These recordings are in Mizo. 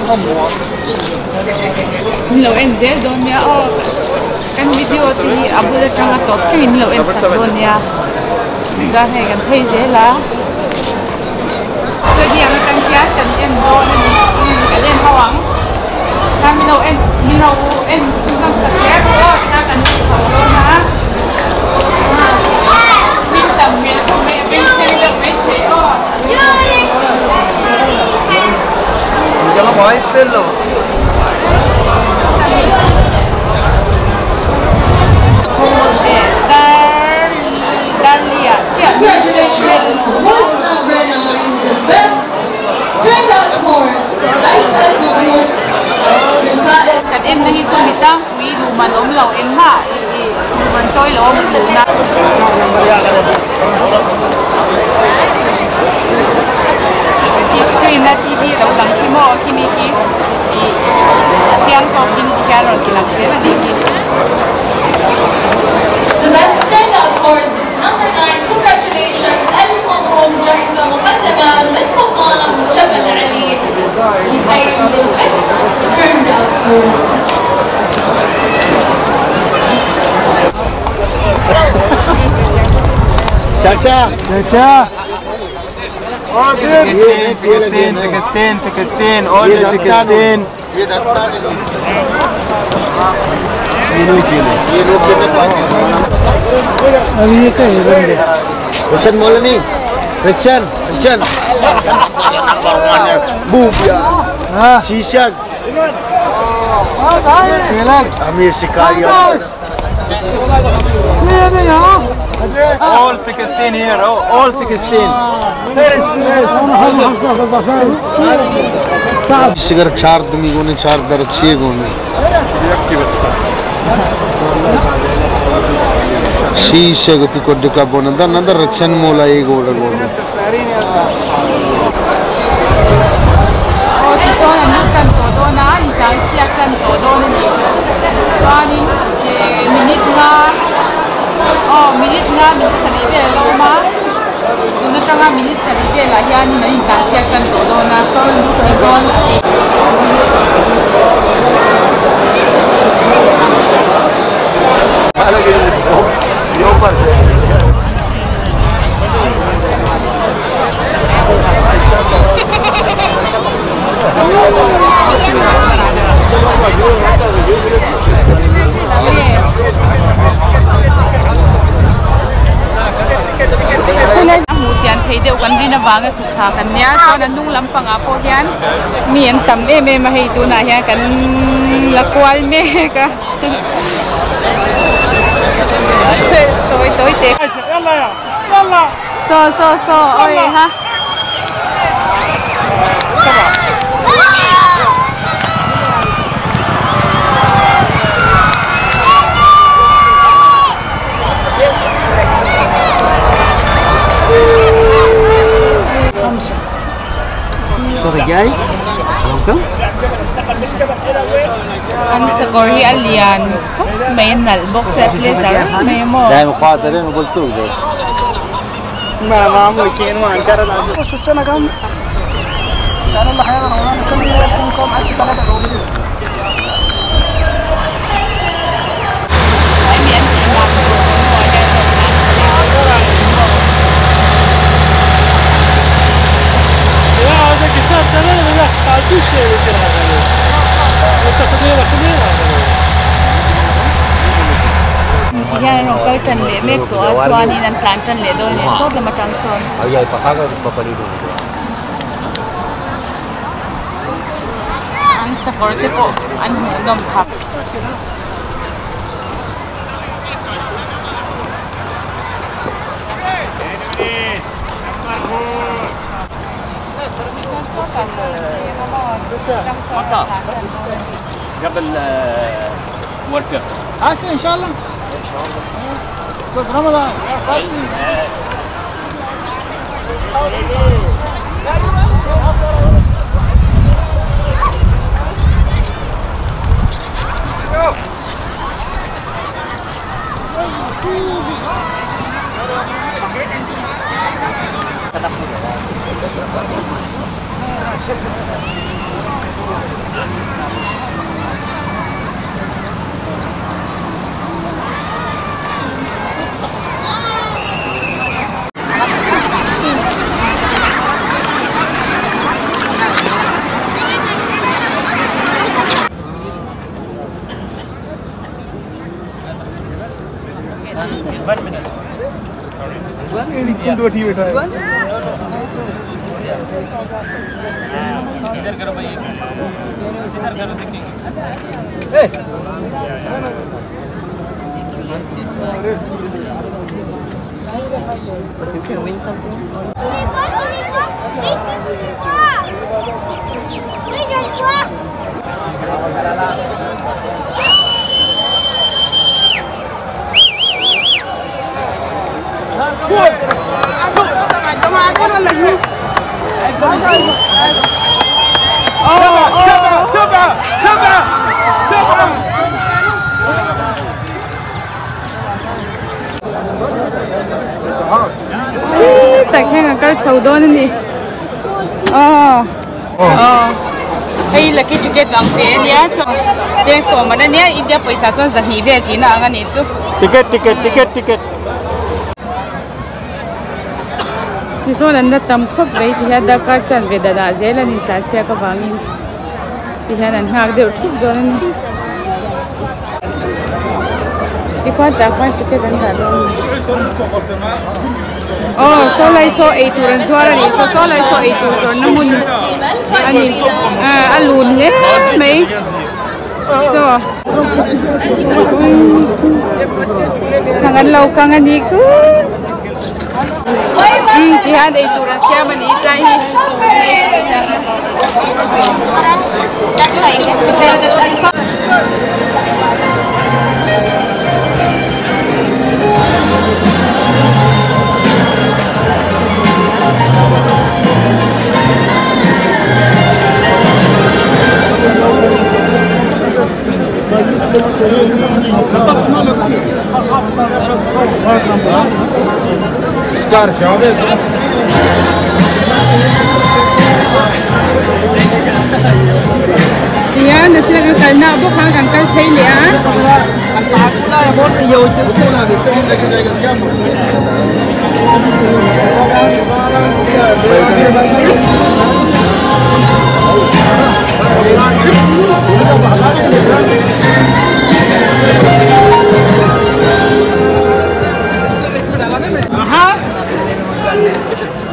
Min lo en zel dawn nia aw kan video te hi a bul atanga tawp thlengin min lo en sak dawn nia chuan hei kan phei zel a stadium atang hian kan en dawn a ni kan en ho ang kha min lo en min lo en chhunzawm sak zel rawh aw tikhan kan en chho dawn a hming tam hmel khawp mai a bengchheng deuh maithei aw. Congratulations to horse number 9, the best turned out horse, Aisha Al-Mabrouk, للفائز Kan en na hi chu mi tlangpui luman awm lo engmah ih luman chawi lo awm tuna. Khi screen a TV lo lang khi maw khimi khi ih a chiang zawkin ti hian rawn ti lang zel a nih khi. The best turned out horse is number 9. Congratulations. ألف مبروك جائزة مقدمة من مضمار جبل علي الخيل لل best turned out horse. Chacha! Chacha! 16, 16, 16, 16, only 16. अभी ये कहीं बंदे Richard Molani Richard Richard Bubia Shishak हम ये शिकारी All 16 here, oh, all 16. शिगर चार दुमी गोने चार दर छह गोने शीशे गति को दुका बोने दा नंदर रचन मोला एक गोड़ गोने Aw tisawn an lut tan tawh dawn a intlan chiak tan tawh dawn a ni chuanin eh minute nga aw minute nga minute sarih vel a lo awm a tun atanga minute sarih velah hianin an intlan chiak tan tawh dawn a tisawn. Hmuh chian thei deuh kan rin avanga chhuk thla kan nia chuan a hnung lampangah pawh hian mi an tam em em a hei tunah hian kan la kual mek a tawi tawi te saw saw saw awi ha. An sakawr hi a lian khawp mai a nalh bawk se a tle zar mai a maw. Hemi an tih dan tur kan hmuh hian Ti hian an rawn kal tan leh mek tawh a chuanin an tlan tan leh dawn a ni sawt lam atang sawn. An sakawr te pawh an hmuhnawm thap. قبل World Cup. اسيا ان شاء الله ان شاء الله بس رمضان इधर करो भाई, इधर करो, देखेंगे। You can win something. سبعة سبعة سبعة سبعة. Tak hian kan kal chho dawn a ni. Aw aw hei lucky ticket vang pe ania chuan cheng sawm an ania India pawisa chuan zahnih vel tihna ang a nih chu. Ticket ticket ticket ticket. Tisawn an la tam khawp mai ti hian darkar chan ve danah zel an intlansiak avangin ti hian an nghak deuh thup dawn a ni. Tikhuan tah khuan ticket an dah dawn a ni. Aw saw lai saw ei tur an zuar a ni saw saw lai saw ei tur zawrhna hmun a ni a lun hle mai saw chhang an lo kang a ni ku. Ti hian ei tur an siam a ni tlai hi. Tihian na sila kan kalna bawk kha kan kal phei leh a.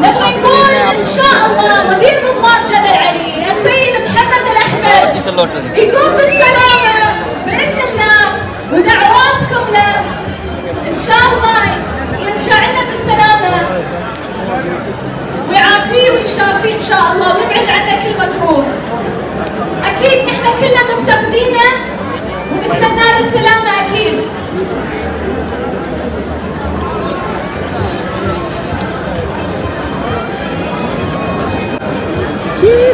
نبغى نقول ان شاء الله مدير مضمار جبل علي السيد محمد الاحمد يقوم بالسلامه باذن الله، ودعواتكم له ان شاء الله يرجع لنا بالسلامه ويعافيه ويشافيه ان شاء الله ويبعد عنا كل مكروه. اكيد نحن كلنا مفتقدينه ونتمنى له السلامه اكيد.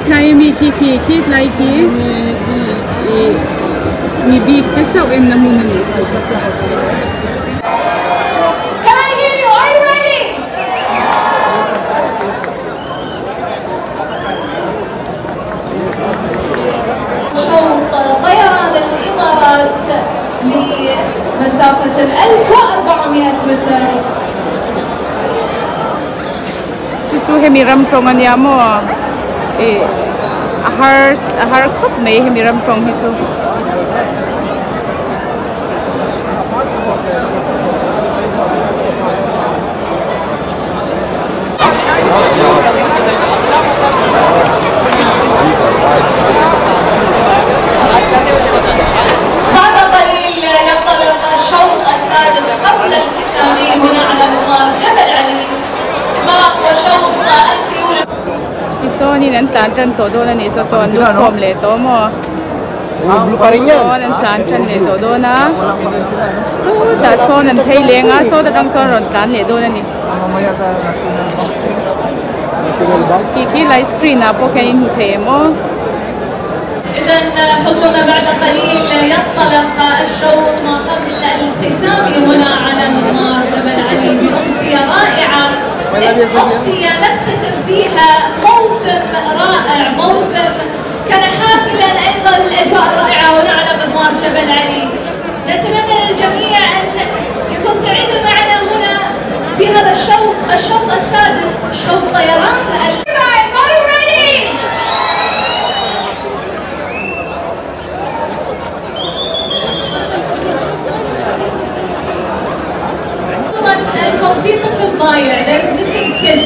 Khi mi khi khi khi lai khi mi bik te chauh en na hmun a ni. Can I hear you? Are you ready? شوط طيران الإمارات لمسافة 1400 متر. Chu hemi ram tawng a nia maw a har khawp mai hemi ram tawng hi chu. بعد قليل ينطلق الشوط السادس قبل الختامي هنا على مضمار جبل علي، سباق وشوط الخيول. Tisawn an tlan tan tawh dawn a ni saw saw an lut khawm leh tawh maw sawn an tlan tan leh tawh dawn a sawtah sawn an phei leng a sawt atang sawn rawn tlan leh dawn a ni. Khi khi light screen ah pawh khian in hmu thei em aw. إذا حضورنا بعد قليل ينطلق الشوط ما قبل الختام هنا على مضمار جبل علي بأمسية رائعة، أمسية نختتم فيها موسم رائع، موسم كان حافل. حافلا أيضا الأجواء الرائعة ونعلم مضمار جبل علي. نتمنى للجميع أن يكون سعيد معنا هنا في هذا الشوط، الشوط السادس، شوط طيران. Guys, are you ready? ما نسألكم في طفل ضايع، there's missing kid.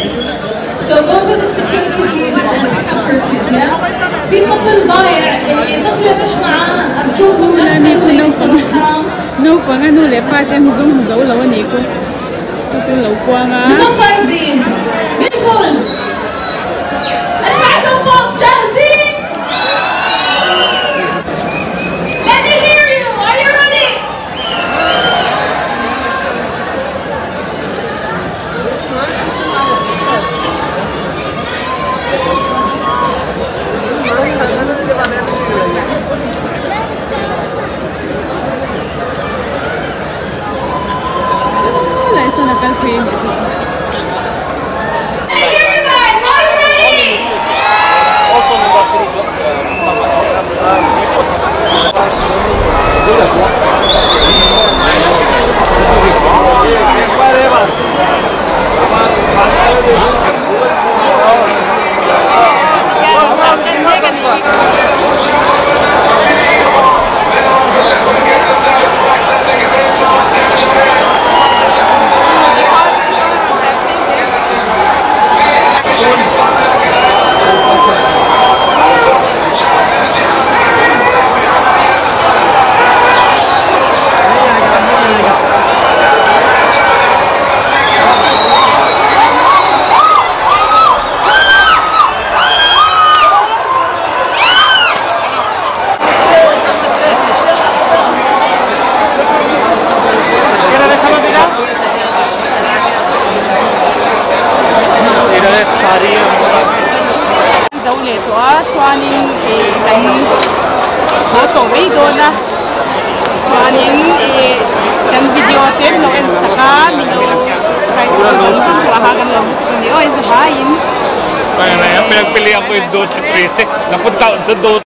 So go to the security please and pick up her kid, yeah? في طفل ضايع اللي طفله مش معاه، أرجوكم لا تخلوه ينطلق، حرام. Naupang a nu leh pa te hmu zawng hmu zo lo a ni ku chu chu lo kuang a. من الفايزين؟ من فوز؟ أسمعكم فوق، جاهزين؟ Let me hear you, are you ready? Lai sawn a kal phei a nih chu. Let me hear you guys, are you ready? Also number 3, someone else. Zo leh tawh a chuanin ih kan haw tawh mai dawn a chuanin ih kan video te min lo en sak a min lo subscribe pawh zawng zawng tawh a ha kan lo hmu tuk a ni aw in zavaiin. Kaya na yan, pinagpilian ko yung 12-13. Napunta ako sa 12.